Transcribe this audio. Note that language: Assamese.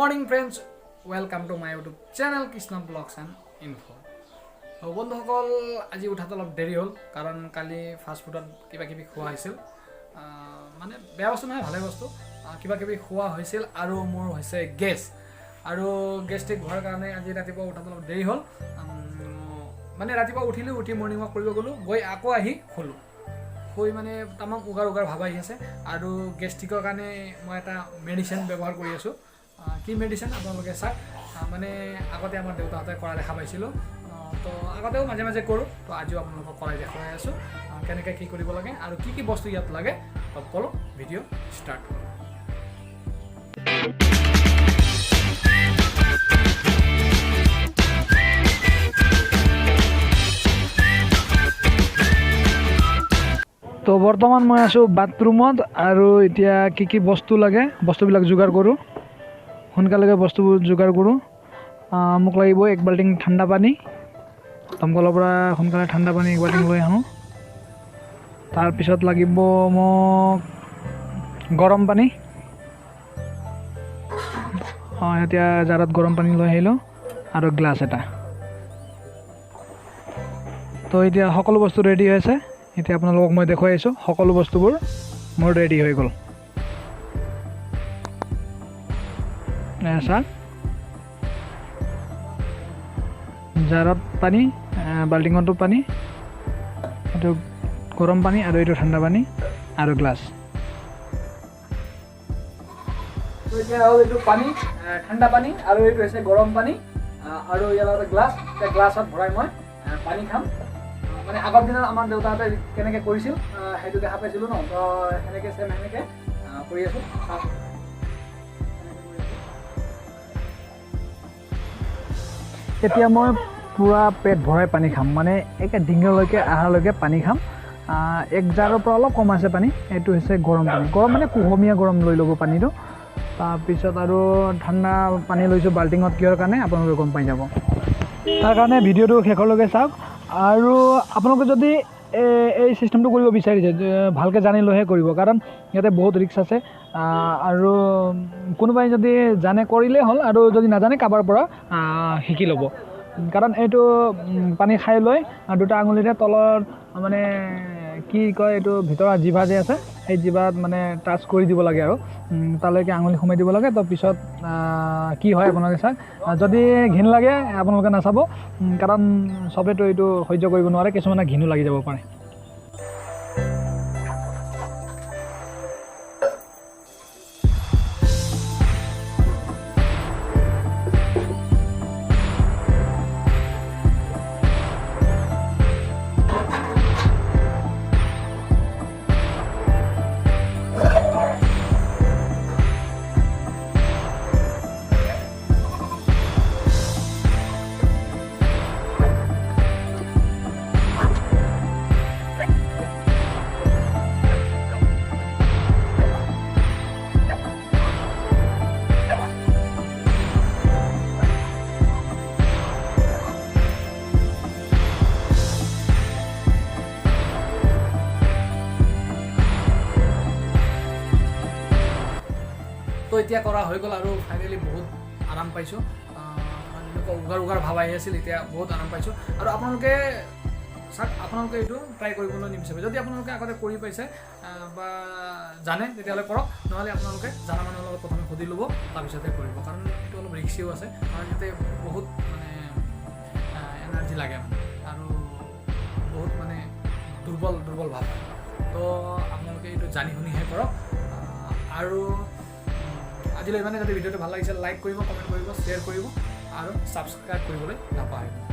Morning friends, welcome to my YouTube channel Krishna blogs and info. বন্ধুসকল, আজি উঠাত অলপ দেৰি হ'ল, কাৰণ কালি ফাষ্ট ফুডত কিবা কিবি খোৱা হৈছিল। মানে বেয়া বস্তু নহয়, ভালে বস্তু, কিবা কিবি খোৱা হৈছিল আৰু মোৰ হৈছে গেছ। আৰু গেষ্ট্ৰিক হোৱাৰ কাৰণে আজি ৰাতিপুৱা উঠাত অলপ দেৰি হ'ল। মানে ৰাতিপুৱা উঠিলোঁ, উঠি মৰ্ণিং ৱাক কৰিব গ'লোঁ, গৈ আকৌ আহি শুলোঁ। শুই মানে তামাম উগাৰ উগাৰ ভাৱ আহি আছে আৰু গেষ্ট্ৰিকৰ কাৰণে মই এটা মেডিচিন ব্যৱহাৰ কৰি আছোঁ। কি মেডিচিন আপোনালোকে চাওক। মানে আগতে আমাৰ দেউতাহঁতে কৰা দেখা পাইছিলোঁ, তো আগতেও মাজে মাজে কৰোঁ, তো আজিও আপোনালোকক কৰাই দেখুৱাই আছোঁ কেনেকৈ কি কৰিব লাগে আৰু কি কি বস্তু ইয়াত লাগে। তো বলক, ভিডিঅ' ষ্টাৰ্ট কৰোঁ। তো বৰ্তমান মই আছোঁ বাথৰুমত আৰু এতিয়া কি কি বস্তু লাগে, বস্তুবিলাক যোগাৰ কৰোঁ। সোনকালে বস্তুবোৰ যোগাৰ কৰোঁ। মোক লাগিব এক বাল্টিং ঠাণ্ডা পানী। দমকলৰ পৰা সোনকালে ঠাণ্ডা পানী এক বাল্টিং লৈ আহোঁ। তাৰপিছত লাগিব মোক গৰম পানী। অঁ, এতিয়া জাৰত গৰম পানী লৈ আহিলোঁ আৰু গ্লাছ এটা। তো এতিয়া সকলো বস্তু ৰেডি হৈছে। এতিয়া আপোনালোকক মই দেখুৱাই আছোঁ, সকলো বস্তুবোৰ মোৰ ৰেডি হৈ গ'ল। চাওক, জাৰত পানী, বাল্টিঙতো পানী, এইটো গৰম পানী আৰু এইটো ঠাণ্ডা পানী আৰু গ্লাছ। তো এতিয়া হ'ল এইটো পানী, ঠাণ্ডা পানী আৰু এইটো হৈছে গৰম পানী আৰু ইয়াৰ লগতে গ্লাছ। এতিয়া গ্লাছত ভৰাই মই পানী খাম। মানে আগৰ দিনত আমাৰ দেউতাহঁতে কেনেকৈ কৰিছিল, সেইটো দেখা পাইছিলোঁ ন, তো সেনেকৈ চেম সেনেকৈ কৰি আছোঁ। চাওক, সেনেকৈ কৰি আছোঁ। এতিয়া মই পূৰা পেট ভৰাই পানী খাম, মানে একে ডিঙিলৈকে আহালৈকে পানী খাম। এক জাৰৰ পৰা অলপ কম আছে পানী। এইটো হৈছে গৰম পানী, গৰম মানে কুহুমীয়া গৰম লৈ ল'ব পানীটো। তাৰপিছত আৰু ঠাণ্ডা পানী লৈছোঁ বাল্টিঙত, কিহৰ কাৰণে আপোনালোকে গম পাই যাব। তাৰ কাৰণে ভিডিঅ'টো শেষলৈকে চাওক। আৰু আপোনালোকে যদি এই চিষ্টেমটো কৰিব বিচাৰিছে, ভালকৈ জানি লৈহে কৰিব, কাৰণ ইয়াতে বহুত ৰিস্ক আছে। আৰু কোনোবাই যদি জানে কৰিলেই হ'ল, আৰু যদি নাজানে কাৰোবাৰ পৰা শিকি ল'ব। কাৰণ এইটো পানী খাই লৈ দুটা আঙুলিৰে তলত, মানে কি কয় এইটো, ভিতৰৰ জিভা যে আছে, সেই জিভাত মানে টাচ কৰি দিব লাগে আৰু তালৈকে আঙুলি সোমাই দিব লাগে। তো পিছত কি হয় আপোনালোকে চাওক। যদি ঘিণ লাগে আপোনালোকে নাচাব, কাৰণ চবেতো এইটো সহ্য কৰিব নোৱাৰে, কিছুমানে ঘিণো লাগি যাব পাৰে। তো এতিয়া কৰা হৈ গ'ল আৰু ফাইনেলি বহুত আৰাম পাইছোঁ। মানে এনেকুৱা উগাৰ উগাৰ ভাৱ আহি আছিল, এতিয়া বহুত আৰাম পাইছোঁ। আৰু আপোনালোকে চাওক, আপোনালোকে এইটো ট্ৰাই কৰিবলৈ নিবিচাৰিব। যদি আপোনালোকে আগতে কৰি পাইছে বা জানে তেতিয়াহ'লে কৰক, নহ'লে আপোনালোকে জানা মানুহৰ লগত প্ৰথমে সুধি ল'ব, তাৰপিছতহে কৰিব, কাৰণ এইটো অলপ ৰিক্সিও আছে, কাৰণ ইয়াতে বহুত মানে এনাৰ্জি লাগে মানে আৰু বহুত মানে দুৰ্বল দুৰ্বল ভাৱ হয়। তো আপোনালোকে এইটো জানি শুনিহে কৰক। আৰু আজিলৈ ইমানে। যদি ভিডিঅ'টো ভাল লাগিছে, লাইক কৰিব, কমেণ্ট কৰিব, শ্বেয়াৰ কৰিব আৰু ছাবস্ক্ৰাইব কৰিবলৈ নাপাহৰিব।